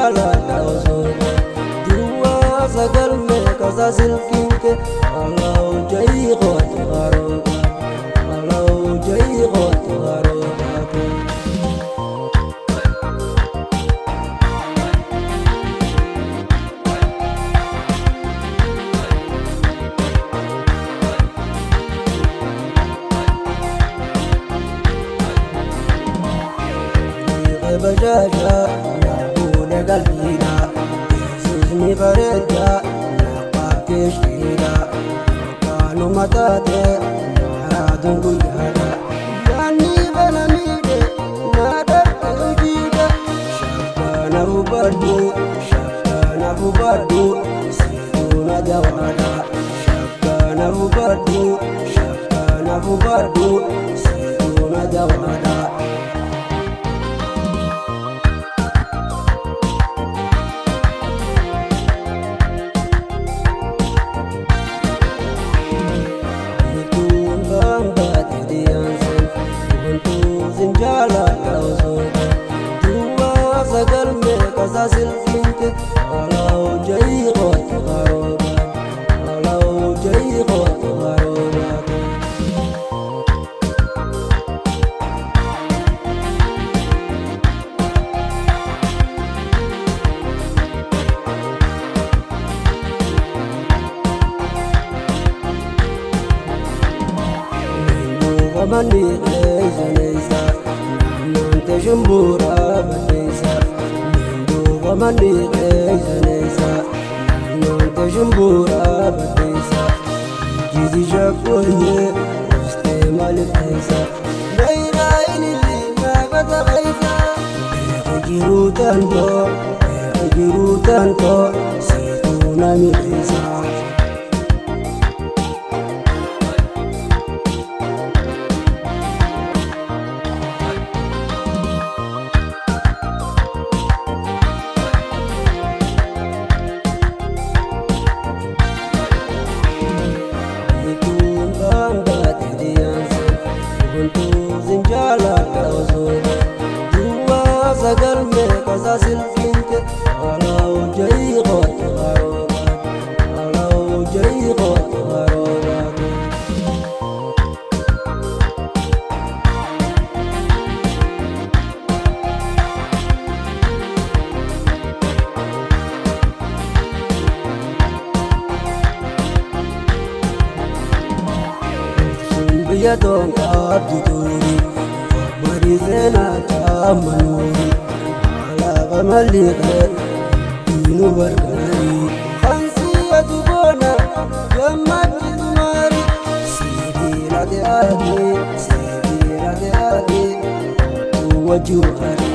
jaaladha osoo duwwaa sagal meeqasa silkiin allahu jayii qooti qaroobaati allahu jayii qooti qaroobaati. Bajaja naabule qalbiidha beeksisni bareeda naqaabtee shiidha yookaanuma taate naaraaduun guyyaadha yaanni kana miidhe naa dhargee jiidha shabbaana hubadhu shabbaana hubadhu siituuna jawaadha shabbaana hubadhu shabbaana hubadhu siituuna jawaadha. Allahu jayii qooti qaroobaati. Manni qeessanessa naannoon teshumbuura baddeessa. Duuba manni qeessanessa naannoon teshumbuura baddeessa. Jizi shakkooyyee ustee maaliif teessa? Daayiraa ililli naafata keessa. Beeku jiruu tantoo beeku jiruu tantoo siituu na miidheessa. Allahu jayii qooti qaroobaati allahu jayii qooti qaroobaati. Biyya toonkaatti tuuri barii seenaa caamanuuri alaaba malliqee diinu barbaari. Kansiyatu boona gammachiisu maari sibiila ta'aati sibiila ta'aati wajji waari.